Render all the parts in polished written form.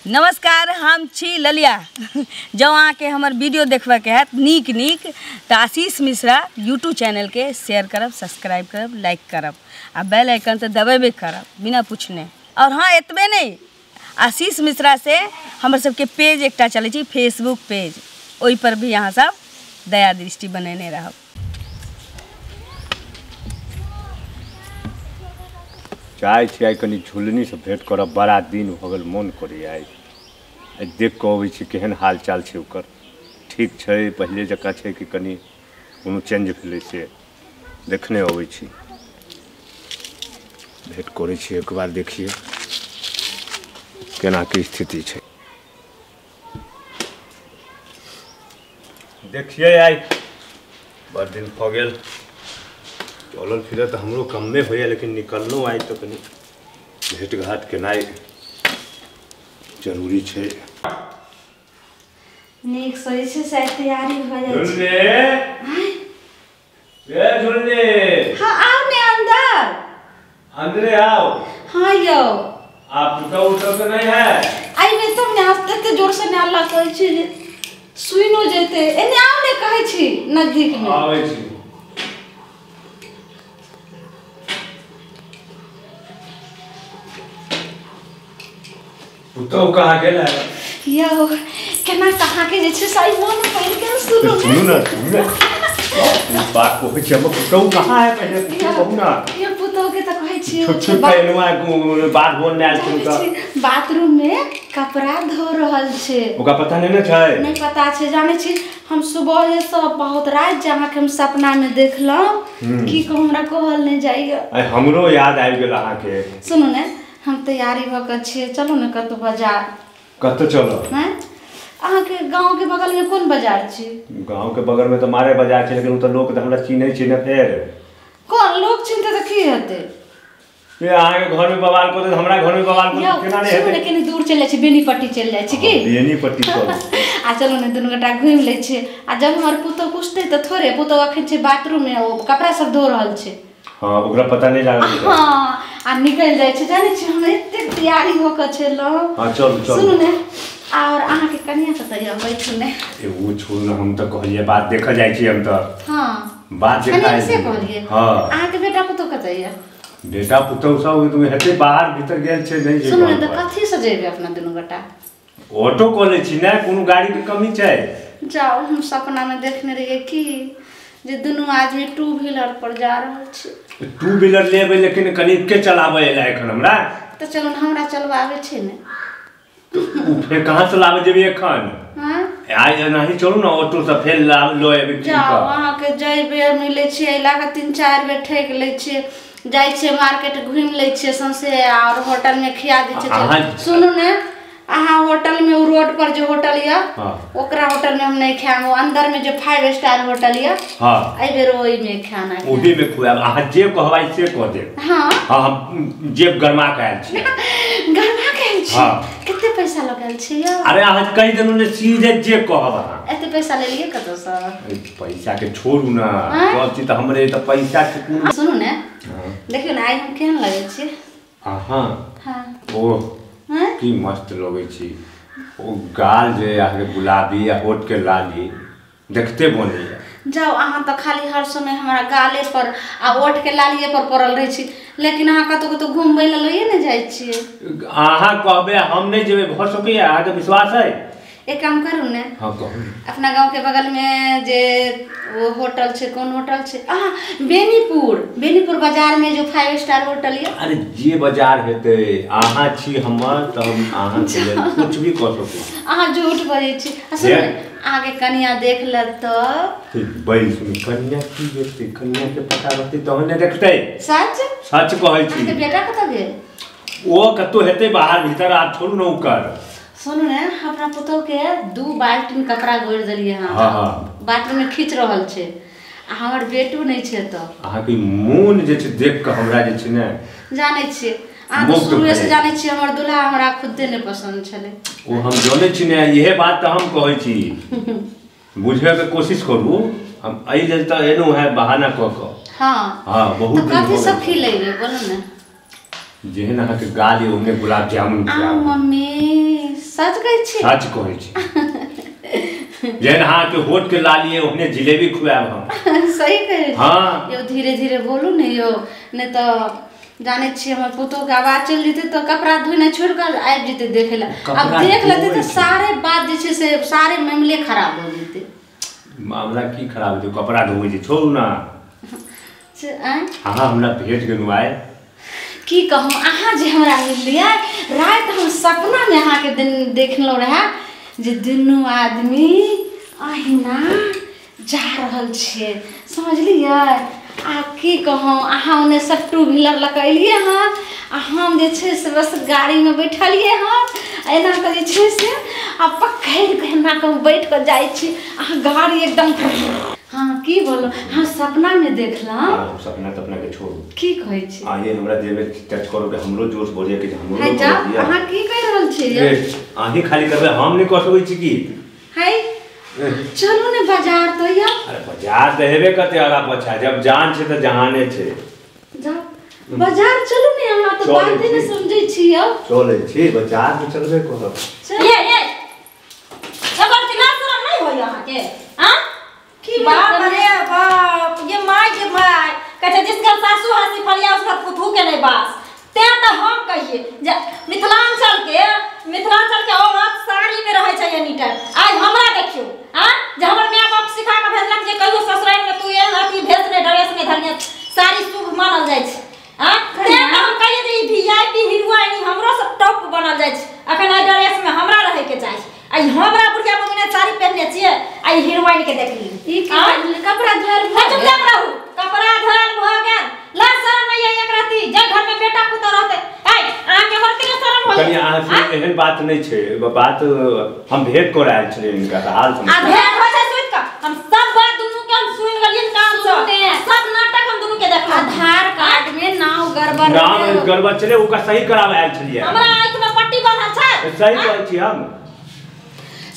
नमस्कार, हम छी ललिया। जँ अहाँके हमर वीडियो देखबाके हैत नीक नीक तऽ आशीष मिश्रा यूट्यूब चैनलके शेयर करब, सब्सक्राइब करब, लाइक करब आ बेल आइकन तऽ दबेबे करब बिना पूछने। और हाँ, एतबे नहि, आशीष मिश्रा से हमर सबके पेज एकटा चलै छै फेसबुक पेज, ओहि पर भी अहाँ सब दया दृष्टि बनेने रहब। चाहै छी आइ कनि झुलनीसँ भेँट करब, बड़ा दिन भऽ गेल, मोन करैए आइ देख कऽ अबै छी केहन हाल चाल छै ओकर, ठीक छै पहिले जकाँ छै कि कनि कोनो चेंज भेलै से देखने अबै छी, भेँट करै छी एक बार, देखिए केना की स्थिति छै। देखिए आइ बड़ दिन भऽ गेल, चलल फिरल तऽ हमरो कमे होइए, लेकिन निकललहुँ आइ तऽ कनि भेँट घाट केनाइ जरूरी छै। नीक से छै से तैयारी भऽ जाइ छै। झुलनी, ए झुलनी, हाँ आओ ने अंदर, अंदरे आओ। हाँ यौ, आप उठो उठो के नहीं है आई में तब ने एते जोर से ने अल्लाह कहै छी जे सुइनो जेते, एने आओ ने कहै छी नजदीक में आबै छी। पुतहु कहाँ गेल है? यौ केना कहाँ के जे छै से मोन पड़ि गेल। सुनू सुनू ना, सुनू ना, बात कहै छी हम, पुतहु कहाँ है पहिले कहू ना। यौ पुतहु के तऽ कहै छी छोट छोट एनुआ बात बोलने आयल छै, हुनका बाथरूम में कपड़ा धो रहल छै, ओकरा पता नहि ने छै? नहि पता छै। जानै छी हम सुबह से बहुत राति जहाँ के हम सपना में देखलहुँ, की कहू हमरा कहल नहि जाइए। हमरो याद आबि गेल अहाँके। सुनू ने, हम तैयारी भऽ कऽ छियै, चलू ने कतहु बाजार। कतऽ चलो? अहाँके गाँव के बगल में कोन बाजार छै? गाँव के बगल में तऽ मारे बाजार छै, लेकिन ओ तऽ लोक तऽ हमरा चिन्है छै ने। फेर कोन लोक चिन्हतै तऽ की हेतै? ये अहाँके घर में बवाल करतै, हमरा घर में बवाल करतै, केना नहि हेतै? कनी दूर चलि जाइ छी, बेनीपट्टी चलि जाइ छी की? बेनीपट्टी चलू। आ चलू ने दुनू गोटा घुमि लै छियै। आ जब हमर पुतहु पुछतै तऽ थोड़े, पुतहु अखन छै बाथरूम में, ओ कपड़ा सब धो रहल छै। हाँ, ओकरा पता नहीं लागल। हाँ, आ निकलि जाइ छै। जानै छी हम एतेक तैयारी हो कऽ छलहुँ। हाँ चलू चलू। सुनू ने, और अहाँके कनिया कतऽ यऽ? बैठू ने। ओ छोड़ू ने, हम तऽ कहलियै बात देखऽ जाइ छी हम तऽ। हाँ बात देखा से कहलियै। हाँ, अहाँके बेटा पुतहु कतऽ यऽ? बेटा पुतहु सब हेतै बाहर भीतर गेल छै। नहि सुनू ने, तऽ कथी से जेबै अपना दुनू गोटा? ऑटो कऽ लै छी ने, कोनो गाड़ी के कमी छै? जाउ, हम सपना में देखने रहियै कि जे दुनू आदमी टू व्हीलर पर जा रहल छी। टू व्हीलर लेबै लेकिन कनि के चलाबै एला एखन हमरा? तऽ चलू ने, हमरा चलबाबै छै ने। ओ फेर कहाँ चलाबै जेबै एखन? आइ एनाही चलू ने ऑटो से, फेर लऽ एबै। जाउ, अहाँके जै बेर मिलै छियै एहि लए कऽ 3-4 बेर ठकि लै छियै। जाइ छियै मार्केट घुमि लै छियै सौंसे, आओर होटल में खिया दै छियै। सुनू ने, अहाँ होटल में रोड पर जे होटल यऽ ओकरा होटल में हम नहीं खायब, अंदर में जे 5 स्टार होटल यऽ एहि बेर ओहि में खाना ओही में खुआब। अहाँ जे कहबै से कह देब। हाँ हाँ, हम जेब गरमा के आयल छी। गरमा के आयल छी? हाँ। कते पैसा लगल छै यौ? अरे अहाँ कहि देलहुँ ने सीधे जे कहब अहाँ। एते पैसा लेलियै कतऽसँ? पैसा के छोड़ू ना, सब चीज तऽ हमरे तऽ पैसा के कोनो। सुनू ने, देखियौ ने आइ हम केहन लगै छी अहाँ। हाँ ओ की मस्त लगै छी। ओ गाल जे अहाँके गुलाबी आ होठ के लाली देखते बनैया। जाउ, अहाँ तऽ खाली हर समय हमरा गाले पर आ ओठ के लालिए पर पड़ल रहै छी, लेकिन अहाँ कतहु कतहु घुमबै लए लइए ने जाइ छियै। अहाँ कहबै हम नहि जेबै भऽ सकैया? अहाँके विश्वास है? एक काम करू ने। हाँ कहू। अपना गाँव के बगल में जे वो होटल छै, कोन होटल छै? अहाँ बेनीपुर, बेनीपुर बाजार में जो 5 स्टार होटल यऽ। अरे जे बाजार हेतै, अहाँ छी हमर तऽ हम अहाँके लेल कुछ भी कऽ सकै छी। अहाँ झूठ बजै छी। सुनू, अहाँके कनिया देख लेत तऽ? बैल सुनू, कनिया की देखतै? कनिया के पता रहतै तहन ने देखतै। सच? सच कहै छी। अहाँके बेटा कतऽ गेल? ओ कतौ हेतै बाहर भीतर, आब छोड़ू ने ओकर। सुनू ने, अपना पुतहु के 2 बाल्टीन कपड़ा गोरि देलियै हँ। हाँ, बाथरूम में खींच रहल छै, आ हमर बेटो नहि छै। तऽ अहाँके मोन जे छै देख कऽ हमरा जे छै ने, जानै छियै अहाँ तऽ शुरुए से जानै छियै हमर दूल्हा हमरा खुदे नहि पसन्द छलै। ओ हम जानै छी ने, इहे बात तऽ हम कहै छी। बुझैके कोशिश करू, हम एहि लेल तऽ एलहुँ हेँ बहाना कऽ कऽ। हाँ हाँ, बहुत कथी सब खिलेबै बोलू ने? जेहन अहाँके गाल यऽ ओहने गुलाब जामुन खिलाउ। मम्मी सच कहै छी? सच कहै छी। जेहन अहाँके होठ के लालिए ओहने जिलेबी खुआएब हम। सही कहै छी। हाँ। यौ धीरे धीरे बोलू ने यौ, नहि तऽ जानै छियै हमर पुतोहके आवाज चलि जेतै तऽ कपड़ा धोने छोड़ि कऽ आबि जेतै देखै लए। आब देख लेतै तऽ सारे बात जे छै से सारे मामले खराब हो जेतै। मामला की खराब हेतै? कपड़ा धोबै छै, छोड़ू ना। अहाँ हमरा भेट गेलहुँ आइ। की कहूँ, अहाँ जे हमरा मिललियै राति हम सपनामे अहाँके दिन देखलहुँ रहए जे दुनू आदमी अहिना जा रहल छियै, समझलियै? आ की कहूँ, अहाँ ओन्ने सब टू व्हीलर लऽ कऽ एलियै हँ आ हम जे छै से बस गाड़ीमे बैठलियै हँ, एना कऽ जे छै से आ पकड़ि कऽ एना कऽ बैठ कऽ जाइ छी, अहाँ गाड़ी एकदम। हाँ की बोलू, हम सपनामे देखलहुँ। सपना तपना के छोड़ू, की कहै छी? अहीं हमरा देहमे टच करू के हमरो जोश बढ़िया के हमरो। है जाउ, अहाँ की कहि रहल छी? अहीं खाली करबै, हम नहि कऽ सकै छी की? है चलू ने बाजार तो यौ। अरे बाजार तऽ हेबे करतै आगा पाछा, जब जान छै तऽ जहाने छै। जाउ बाजार चलू ने, अहाँ तऽ बाते नहि समझै छी यौ। चलै छी बाजार तऽ चलबे करब। ये ये एकर तिला शरम नहि होइए अहाँके? आँ की बाप रे बाप, ये my के my कहै छै जिसकर सासू हँसी फलिया उसकर पुतहु के नहि बास। तें तऽ हम कहिए जे मिथिलांचल के औरत साड़ी में रहै छै एनी टाइम। आइ हमरा देखियौ आँ जे हमर my बाप सिखा कऽ भेजलक जे कहियो ससुरारि में तू एहन अथी भेष नहि ड्रेस नहि धरिहे, साड़ी शुभ मानल जाइ छै। आँ तें तऽ हम कहिए जे ई वीआईपी हीरोइन हमरो सब टॉप बनल जाइ छै। अखन एहि ड्रेस में हमरा रहै के चाही। आई हमरा बुढ़िया मंगने साड़ी पहनने छियै, आई हीरोइन के देखली ई की कपड़ा धोयल भऽ चुपचाप रहू, कपड़ा धोयल भऽ गेल। ला शरम नहीं है एक रति, जे घर में बेटा पुतोह रहते। ऐ अहाँ के होते के शरम होय? कनी अहाँ से एहन बात नहीं छै, बात हम भेंट कर आयल छलियै हिनका से हाल आ भेंट होइ छै सुति कऽ। हम सब बात दुनू के हम सुनि गेलियै कान से, सब नाटक हम दुनू के देखलहुँ। आधार कार्ड में नाम गड़बड़, नाम गड़बड़ छलै, ओकरा सही कराबै आयल छलियै। हमरा आँखि में पट्टी बान्हल छै। सही कहै छी हम।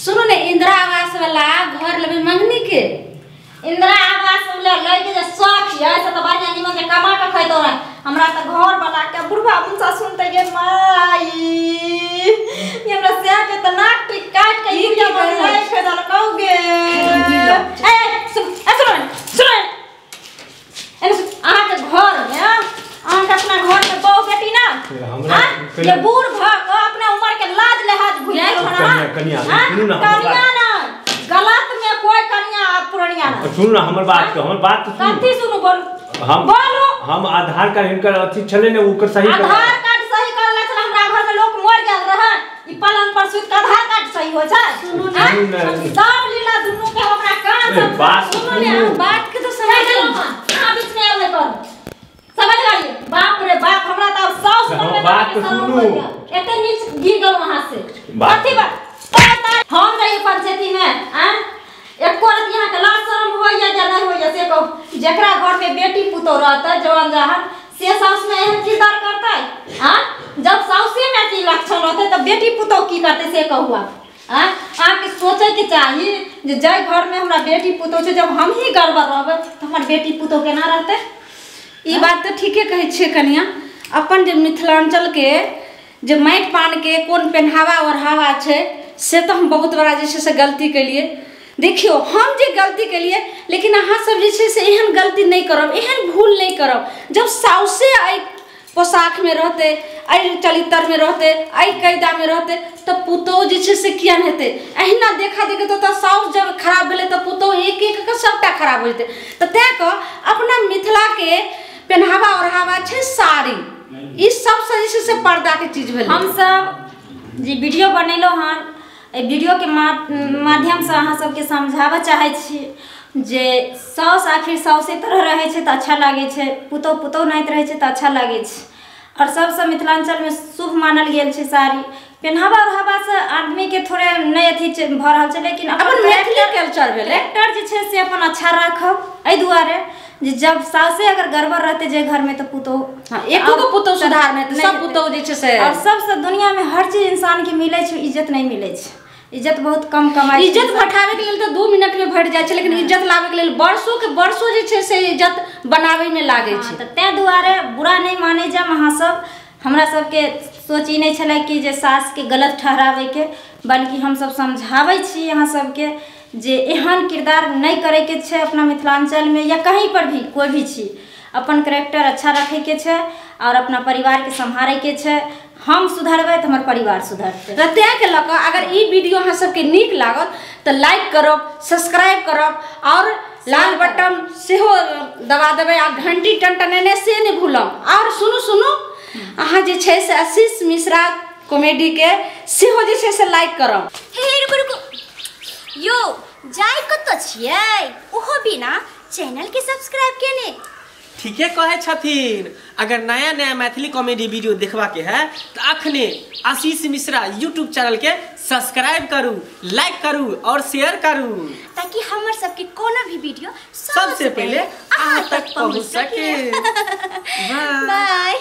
सुनू ने, इंदिरा आवास वाला घर लेबै मंगनी के? इंदिरा आवास वाला लै के जे शौख ये से तऽ बढ़िया निमन से कमा के खैतौ रहे। हमरा तऽ घर वाला के बुढ़वा मुंसा सुनते गे माई, ये हमरा से के तऽ नाक टिक काट के यूरिया बनाई खेदल कहू गे। ए सुन, ए सुन सुन, ए अहाँ के घर में, अहाँ के अपना घर में बहु बेटी ना हमरा जे बूढ़ भ के अपना उम्र के लाज लिहाज भूल गेल। कनिया सुनू ना, कनिया ना गलत में कोई कनिया पुरनिया ना। सुनू ना हमर बात के, हमर बात तो सुनू। कथी सुनू? बोलू। हम बोलू। हम आधार कार्ड हिनकर अथी छलै ने ओकर सही आधार कार्ड सही करले छल। हमरा घर में लोक मर गेल रहे, ई पलंग पर सुति के आधार कार्ड सही हो जाय। सुनू ना, सब लीला दुनू के हमरा कान से बात सुनू ने, बात के तो समझ गेलौ। अहाँ बीच में आबै करू, समझ गेलियै? बाप रे बाप, हमरा तऽ आब साउस बनबै बात तो सुनू। एते नीच गिर गेलौ अहाँ से। कथी बात? हम जाइए पंचायती में आ एको रति यहाँ के लाज शरम होइए या नहीं होइए से कहू। जेकरा घर में बेटी पुतोह रहतै जवान जहान से साउस में एहन किरदार करतै? आ जब साउसे में की लक्षण रहतै तऽ बेटी पुतोह की करतै से कहू आप। आ अहाँके सोचैके चाही जे जाहि घर में हमरा बेटी पुतोह छै, जब हम ही गड़बड़ रहबै तऽ हमर बेटी पुतोह केना रहतै? ई बात तऽ ठीके कहै छियै कनिया। अपन जे मिथिलांचल के जे माटि पान के कोन पहनावा ओढ़ावा छै से तऽ हम बहुत बड़ा जे छै से गलती केलियै। देखियौ हम जे गलती केलियै, लेकिन अहाँ सब जे छै से एहन गलती नहि करब, एहन भूल नहि करब। जब साउसे एहि पोशाकमे रहतै, एहि चरित्रमे रहतै, एहि कायदामे रहतै तऽ पुतोहु जे छै से किया नहि हेतै? अहिना देखा देखी तऽ साउस जब खराब भेलै तऽ पुतोहु एक एक के सबटा खराब हो जेतै। तऽ तैँ कऽ अपना मिथिलाके पहनावा ओढ़ावा छै साड़ी, ई सबसँ जे छै से पर्दाके चीज भेलै। हम सब जे वीडियो बनेलहुँ हन, एहि वीडियोके माध्यमसँ अहाँ सबके समझाबऽ चाहै छी जे साउस आखिर साउसे तरह रहै छै तऽ अच्छा लागै छै, पुतोह पुतोह नाहित रहै छै तऽ अच्छा लागै छै। आओर सबसँ मिथिलाञ्चलमे शुभ मानल गेल छै साड़ी। पहनावा ओढ़ावासँ आदमीके थोड़े नहि अथी भऽ रहल छै, लेकिन अपन मैथिली कल्चर भेलै। कैरेक्टर जे छै से अपन अच्छा राखब, एहि दुआरे जे जब साउसे अगर गड़बड़ रहतै जे घरमे तऽ पुतोह हाँ, एको गो पुतोह सुधार नहि, सब पुतोह जे छै से। आओर सबसँ दुनियामे हर चीज इंसानके मिलै छै, इज्जत नहि मिलै छै। इज्जत बहुत कम कमाइ, इज्जत बढ़ाबैके लेल तऽ 2 मिनटमे भेट जाइ छै, लेकिन इज्जत लाबैके लेल वर्षों के वर्षों जे छै से इज्जत बनाबैमे लागै छै। तऽ ताहि दुआरे बुरा नहि मानै जायब अहाँ सब। हमरा सबके सोच ई नहि छलै कि जे सासके गलत ठहराबैके, बल्कि हमसब समझाबै छी अहाँ सबके जे एहन किरदार नहि करैके छै अपना मिथिलांचलमे या कहीं पर भी कोई भी छी, अपन करेक्टर अच्छा रखैके छै और अपना परिवारके सम्हारैके छै। हम सुधरबै तऽ हमर परिवार सुधरतै। तऽ तेँके लऽ कऽ अगर ई वीडियो अहाँ सबके नीक लागत तऽ लाइक करब, सब्सक्राइब करब और लाल बटन सेहो दबा देबै आ घंटी टनटनेने से नहि भूलब। और सुनू सुनू, अहाँ जे छै से आशीष मिश्रा कॉमेडी के सेहो जे छै से लाइक करब। हे रुकू रुकू, यो जाय कतऽ छियै ओहो बिना चैनल के सब्सक्राइब केने? ठीके कहै छथिन। अगर नया नया मैथिली कॉमेडी वीडियो देखबा के है तो अखने आशीष मिश्रा यूट्यूब चैनल के सब्सक्राइब करू, लाइक करू और शेयर करू, ताकि हमर सबके कोनो भी वीडियो सबसे पहले अहाँ तक पहुँच सके। बाय।